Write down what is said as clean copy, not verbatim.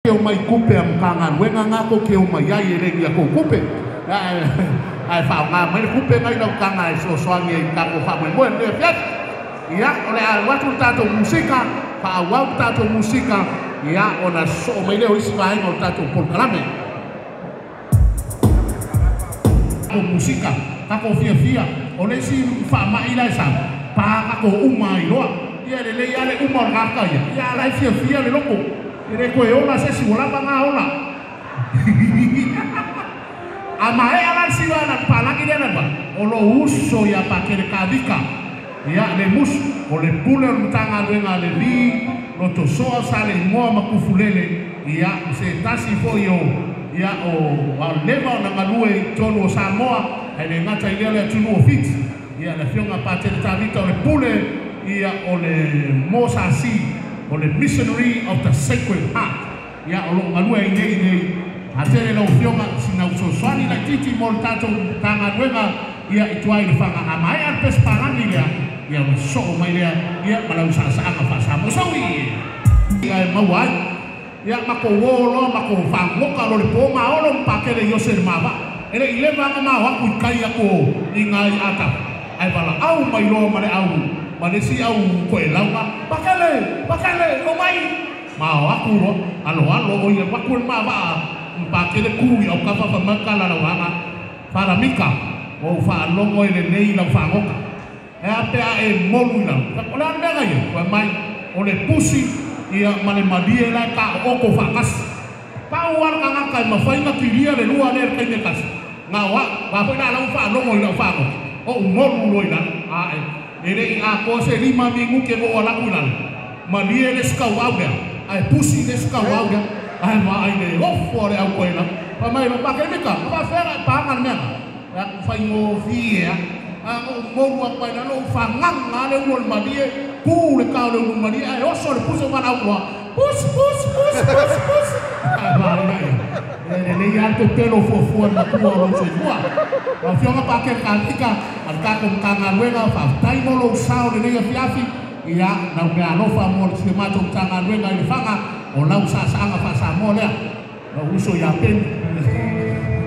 O mai kupe a Matagaluega na tou te omai ai e le ni a tou kupe, ae faaaoga mai le kupe nai lau taga e fesoasoani ai i tatou faamoemoe i lenei afiafi. Ia, o le a alu atu le tatou musika, faaauau le tatou musika, ia, ona sosoo mai lea o isi vaega o le tatou polokalame. O musika, tatou fiafia, o le isi faamai la e sau, pa tatou uma ai loa. Ia, e lelei lava le uma o le tagata ia, ia a o la e fiafia le loto. E le toe ola se isi ua lava na ola. A maea la le siva na palagi lea na o lou uso ia Pakele Kavika, ia le musu, o le pule o le Matagaluega a le Alii, Lotosoa sa le igoa ma Tufulele, ia o se tasi foi o ia o leva ona galue i totonu o Samoa, ae le gata i lea o le atunuu o Fiti. Ia le afioga Patele Tavita o le pule ia o le Mosasi, o le Missionary of the Sacred Heart, ia o loo galue ai nei nei. Atele lau afioga sina fesoasoani laitiiti mo le tatou Matagaluega ia i tua i le Faga. A maea le pesi palagi lea, ia ona sosoo mai lea ia ma lau saasaaga faa-Samoa saui ia e maua ai. Ia matou o loa matou fagota lo le po maolo ma Pakele i ose le mavaa e le i leva ana mao atu i kai atu i ngai atafa ae valaau mai loa ma le au ma le isi au toelauga, Pakele, Pakele, omai mao atu loa aloalo o ia atu le mavaa ma Pakele ku i autafa fai mai tala lauaga Falamika ua ou faalogo i lenei lau fagota e a pe a e molu i lalo. O le a le mea na ia? Fai mai, o le pusi ia ma le malie la e taooto faatasi. Pau lava le tagata e mafai ona kilia le lua lea i le taimi e tasi, na o au. Aua foi la o la ua faalogo i lau fagota, ou molu loa i lalo. Ae, e le i atoa se 5 minute na ou alu atu i lalo, malie le isi tauau lea, ae pusi le isi tauau lea. Ae vaai le ofo a le au koelau. Fai mai loa, Pakelika, na faafefea ona e paga le mea lena? Fai atu, faigofie lava. Ae na ou molu atu ai i lalo, ou fagaga lava le ulu o le malie, tu le ta o le ulu malie, ae oso le pusi o valaau loa, pusi, pusi, pusi, pusi, pusi. Ae vaai la i ai. E lelei lava le pepelo fuafua i le matua o lou soifua. Lau Afioga Pakele Kavika ma le tatou Matagaluega, faafetai mo lou sao i lenei afiafi. Ia, lau meaalofa mo si a matou Matagaluega i Lefaga, o lau saasaaga faa-Samoa lea. Lou uso ia Peni.